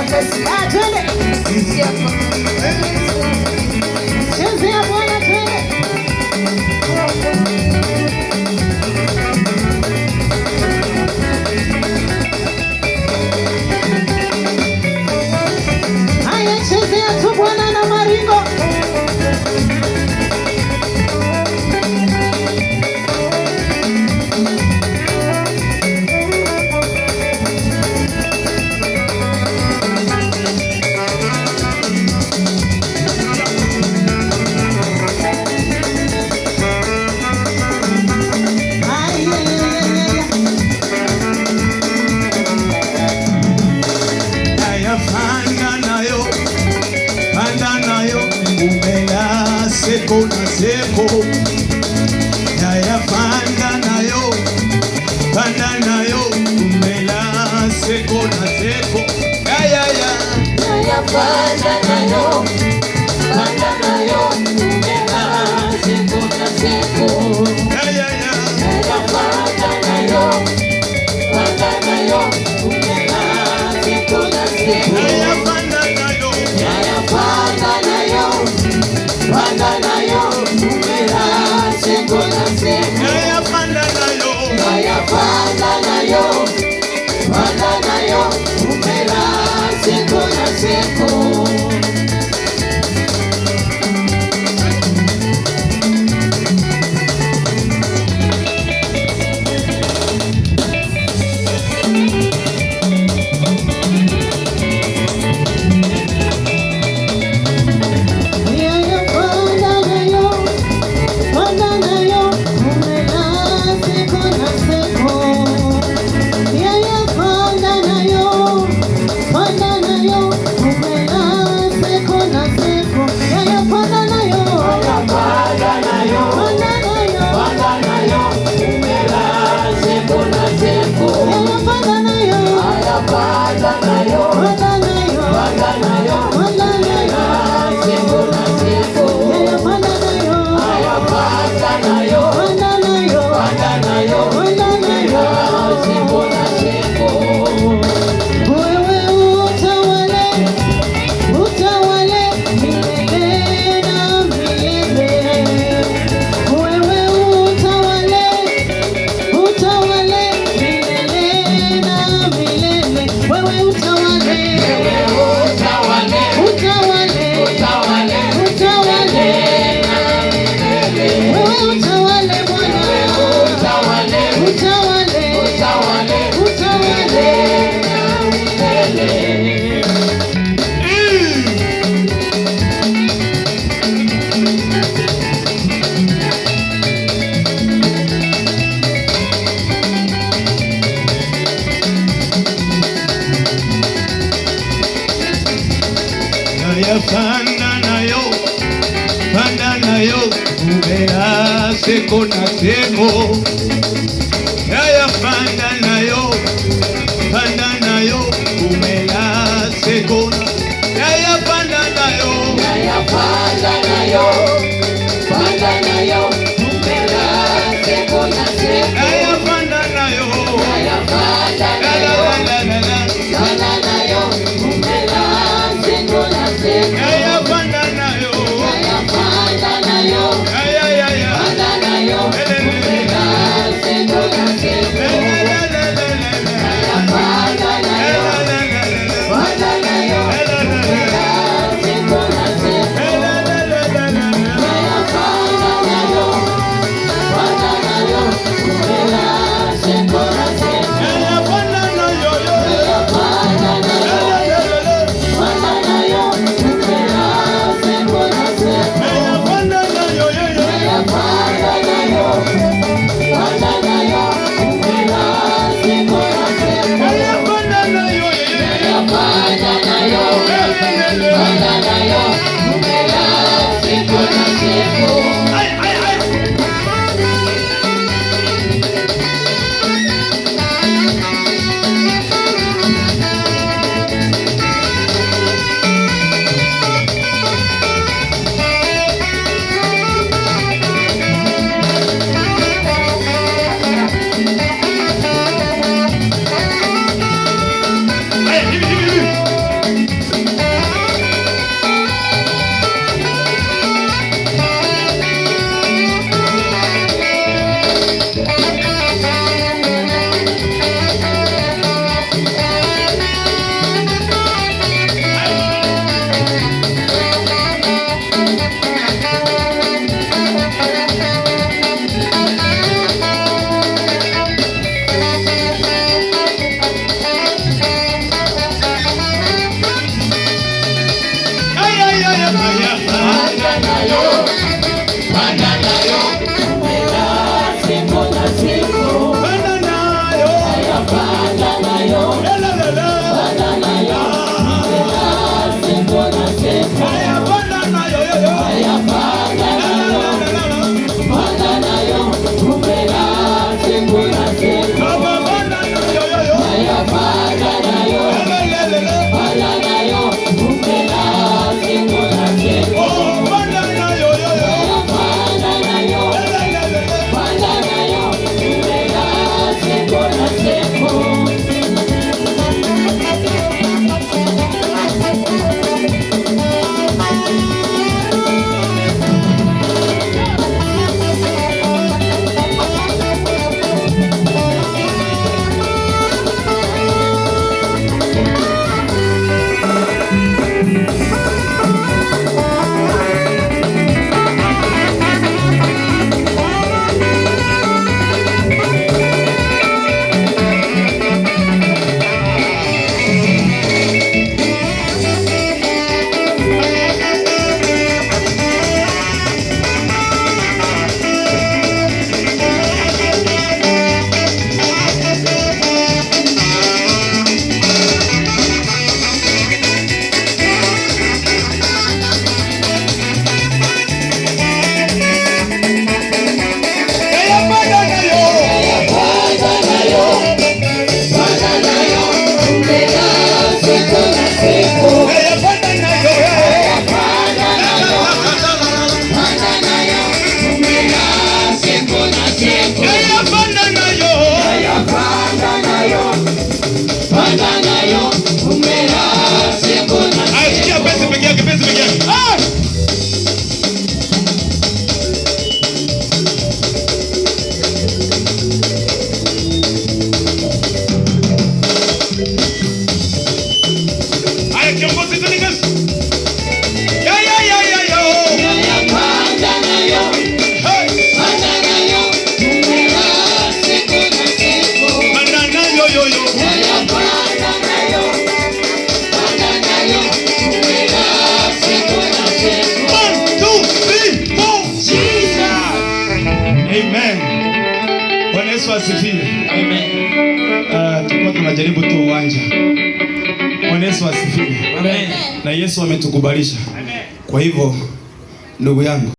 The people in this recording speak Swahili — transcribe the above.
Ah, twende. Chezea Bwana, twende. Haya, chezea tu Bwana na maringo. Ay, ay, ay, ay, ay. Haya, panda nayo, panda nayo, umela seko na seko. Haya, panda nayo, panda nayo, umela seko na seko. Haya, ya. Haya, panda nayo, panda nayo, umela siku na siku. Haya, ya. Haya, panda nayo, panda nayo, umela siku na siku. Haya, panda nayo. Haya, panda nayo, panda nayo, umela siku na siku. Haya, panda nayo. Haya, panda nayo, panda nayo, umela siku na siku. Yaya, panda nayo, panda nayo, umela siku na siku. Yaya, panda nayo, panda nayo, umela siku na siku. Yaya, panda nayo, Haya, panda nayo, panda nayo, panda nayo, umela siku na siku. yaya, panda nayo, Haya, panda nayo, panda nayo, panda nayo, panda nayo, siku na siku. yaya, panda nayo, Haya, panda nayo, panda nayo, panda nayo, panda nayo. siku na siku. Wewe utawale, utawale milele na milele. Wewe utawale, utawale milele na milele. Wewe utawale, Wewe utawale, utawale, utawale, utawale. na milele. Wewe utawale Bwana, Utawale, utawale, utawale, utawale. na milele. Haya, panda nayo, panda nayo, umela seko na seko. Haya, panda nayo, panda nayo, umela seko na. Haya, panda nayo. Haya, panda nayo, panda nayo, umela siku na siku. Haya, panda nayo. Haya, panda La la nayo, la la la. panda nayo, umela siku na siku. Haya, panda nayo. Haya, panda nayo, Haya, ya ya. panda nayo, umela siku na siku. La la la la la la. Haya, panda La nayo, la la la la. panda nayo, La la la la. umela siku na siku. La la la la la la. Haya, panda nayo, panda nayo, umela siku na siku. Haya, panda nayo yo. Haya, panda La nayo, la la la la. panda nayo, umela siku na siku. Haya, panda nayo yo yo. Haya, panda nayo, panda nayo, umela siku na siku. Haya, panda nayo yo yo. Haya, panda nayo, La la la la. panda nayo, umela siku na siku. Ay, ay, ay. Ay, hivi, hivi, hivi. Amen. Bwana Yesu asifiwe. Amen. Tulikuwa tunajaribu tu uwanja. Bwana Yesu asifiwe. Amen. Na Yesu ametukubalisha. Kwa hivyo ndugu yangu